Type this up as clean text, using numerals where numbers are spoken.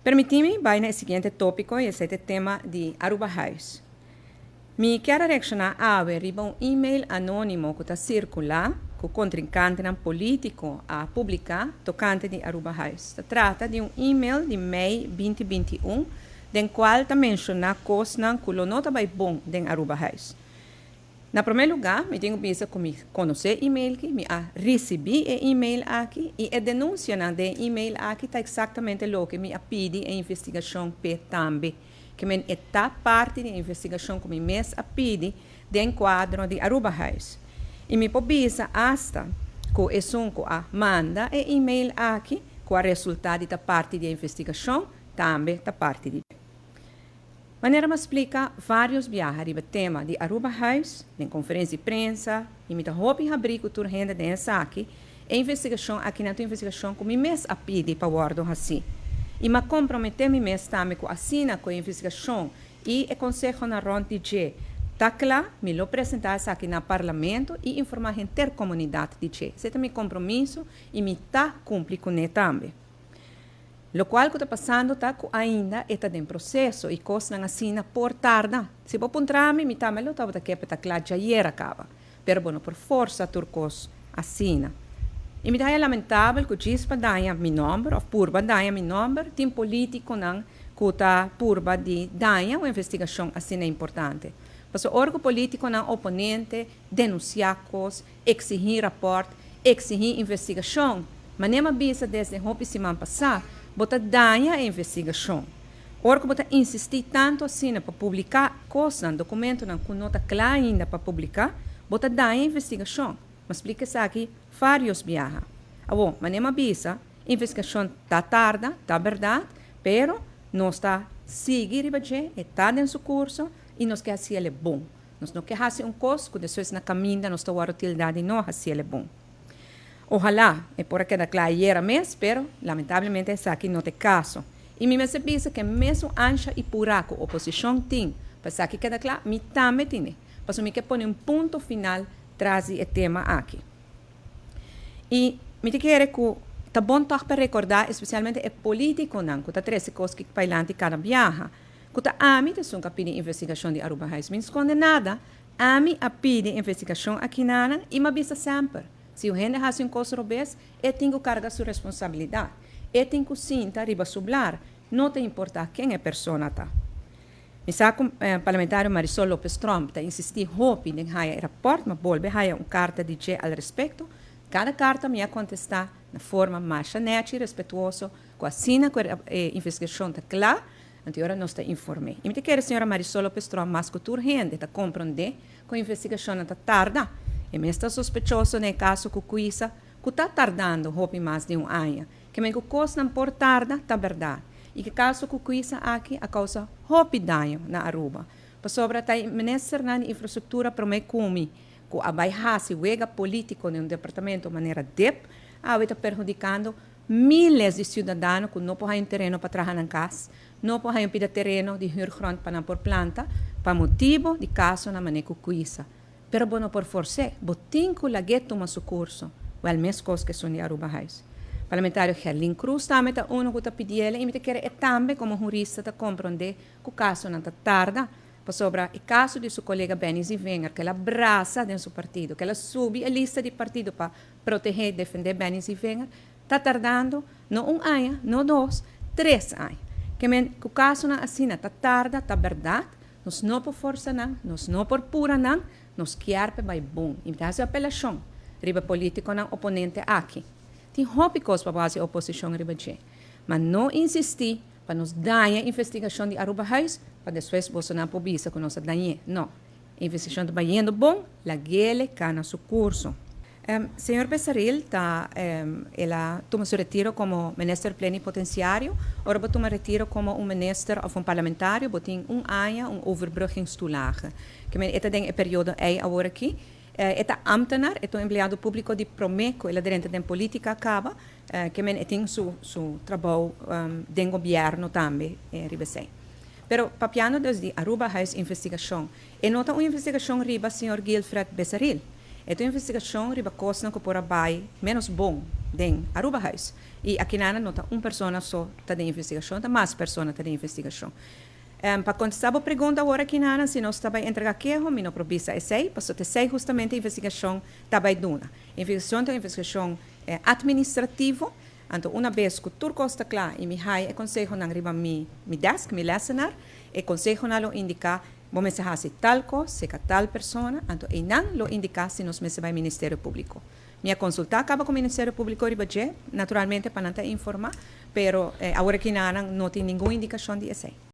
Permití mi bai na e siguiente tópiko i esei ta e tema di Arubahuis. Mi kier a reakshoná awe riba un e-mail anónimo ku ta sirkulá ku kontrinkantenan polítiko a publiká tokante di Arubahuis. Ta trata di un e-mail di mei 2021 den kual ta menshoná kosnan ku lo no ta bai bon den Arubahuis. Na promé lugá, mi tin ku bisa ku mi konosé e e-mail ki, mi a risibí e e-mail aki i e denunsianan den e e-mail aki ta eksaktamente loke mi a pidi e investigashon p'e tambe. Ke men e ta parti di e investigashon ku mi mes a pidi den kuadro di Arubahuis. I mi por bisa asta ku esun ku a manda e e-mail aki, ku a resultá di ta parti di e investigashon, tambe ta parti di. Manera m'a splika vários biaha riba tema di Arubahuis den konferensia di prensa i mi ta hopi habrí ku tur hende den esaki, e investigashon akinan ta un investigashon ku mi mes a pidi pa wòrdu hasí. I m'a komprometé mi mes tambe ku asina ku e investigashon i e konsehonan rònt di dje ta kla, mi lo presentá esaki na Parlamento i informá henter komunidat di dje. Esei ta mi kompromiso i mi ta kumpli kuné tambe. Lokual ku ta pasando ta ku ainda e ta den proseso i kosnan asina por tarda. Si bo puntra mi, mi tambe lo tabata ke pa ta kla djayer a kaba. Pero bo no por forsa tur kos asina. I mi ta haña lamentabel ku djis pa daña mi nòmber òf purba daña mi nòmber tin polítikonan ku ta purba di daña un investigashon asina importante. Pasobra ora ku polítikonan oponente denunsiá kos, Eksihí rapòrt, eksihí investigashon. Manera m'a bisa desde hopi siman pasá, bo ta daña e investigashon. Ora ku bo ta insistí tantu asina pa publiká kosnan, dokumentonan ku no ta kla ainda pa publiká, bo ta daña e investigashon. M'a splika esaki vários biaha. Awor, manera m'a bisa, investigashon ta tarda, ta bèrdat, pero nos ta sigui riba dje, e ta den su kurso i nos ke hasi el e bon. Nos no ke hasi un kos ku despues na kaminda nos ta wòrdu tildá di no hasi el e bon. Ohalá e por a keda kla ayera mes, pero lamentablemente esaki no ta e kaso. I mi mester bisa ku e mesun ansha i purá ku oposishon tin pa esaki keda kla, mi tambe tine, pasobra mi ke pone un punto final tras di e tema aki. I mi ta kere ku ta bon tòg pa rekordá espesialmente e polítikonan ku ta trese kos ki pailanti kada biaha, Ku ta ami ta esun ku a pidi investigashon di Arubahuis. Mi no skonde nada. Ami a pidi investigashon akinanan i m'a bisa semper, si un hende hasi un kos robes, e tin ku karga su responsabilidat. E tin ku sinta riba su blar, no ta importá ken e persona ta. Mi sa ku Parlamentario Marisol Lopez Tromp ta insistí hopi den haya e rapòrt, m'a bolbe haya un karta di dje al respekto. Kada karta mi a kontestá na forma masha nèchi i respetuoso ku asina ku e investigashon ta kla, Anto e ora nos ta inform'é. I mi ta kere señora Marisol Lopez Tromp mas ku tur hende ta komprondé ku investigashonnan ta tarda. E mes ta sospechoso na e kaso ku Kuisa ku ta tardando hopi mas di un aña. Ke men ku kosnan por tarda ta bèrdat. I ku e kaso ku Kuisa aki a kousa hopi daño na Aruba. Pasobra ta e ministernan di infrastruktura promé ku mi ku a bai hasi wega polítiko den un departamento manera dip awe ta perhudikando Miles di ciudadano cu no por haya un tereno pa traha nan cas, no por haya un pida tereno di huurgrond pa nan por planta, pa motibo di casonan mane cu cuisa. Pero bo no por forc'é, bo tin cu lag'é tuma su curso. Wel mescos cu esun di Arubahuis. Parlamentario Gerlin Croes tambe ta uno cu ta pidiele y mi ta kere e tambe como hurista ta comprende cu casonan ta tarda, Pasobra e kaso di su kolega Benny Zievinger, ku el a brasa den su partido, ku el a subi e lista di partido pa protehé i defendé Benny Zievinger, ta tardando no un aña, no dos, tres aña. Ke men ku kasonan asina ta tarda, ta bèrdat, nos no por forsa nan, nos no por pura nan, nos kier p'e bai bon. I mi ta hasi apelashon riba e polítikonan oponente aki. Tin hopi kos pa bo hasi oposishon riba dje, ma no insistí Pa nos daña investigashon di Arubahuis, pa despues bosonan por bisa ku nos a dañ'é. No. E investigashon ta bayendo bon, lag'ele kana su kurso. Señor Besaril ta, el a tuma su retiro komo minister plenipotenciario. Ora bo tuma retiro komo un minister òf un parlamentario, bo tin un aña un overbruggingstoelage. Ke men e ta den e periodo ei awor aki. E ta ámtenar, e ta un empleado públiko di promé ku el a drenta den polítika kaba. Ke men e tin su su trabou den gobièrnu tambe riba esei. Pero papiando dus di Arubahuis investigashon, e no ta un investigashon riba señor Guilfred Besaril. E ta un investigashon riba kosnan ku por a bai ménos bon den Arubahuis. I aki no ta un persona so ta den investigashon, ta mas persona ta den investigashon. Pa kontestá e pregunta awor aki, si nos ta bai entregá keho, mi no por bisa esei, pasobra esei justamente investigashon ta bai duna. Investigashon ta un investigashon atministrativo, anto un bes ku tur kos ta kla i mi haya e konsehonan riba mi desk, mi lessenaar, e konsehonan lo indiká bo mester hasi tal kos, serka tal persona, anto einan lo indiká si nos mester bai Ministerio Públiko. Mi a konsultá kaba ku Ministerio Públiko riba dje, naturalmente pa nan ta informá, pero awor aki no tin ningun indikashon di esei.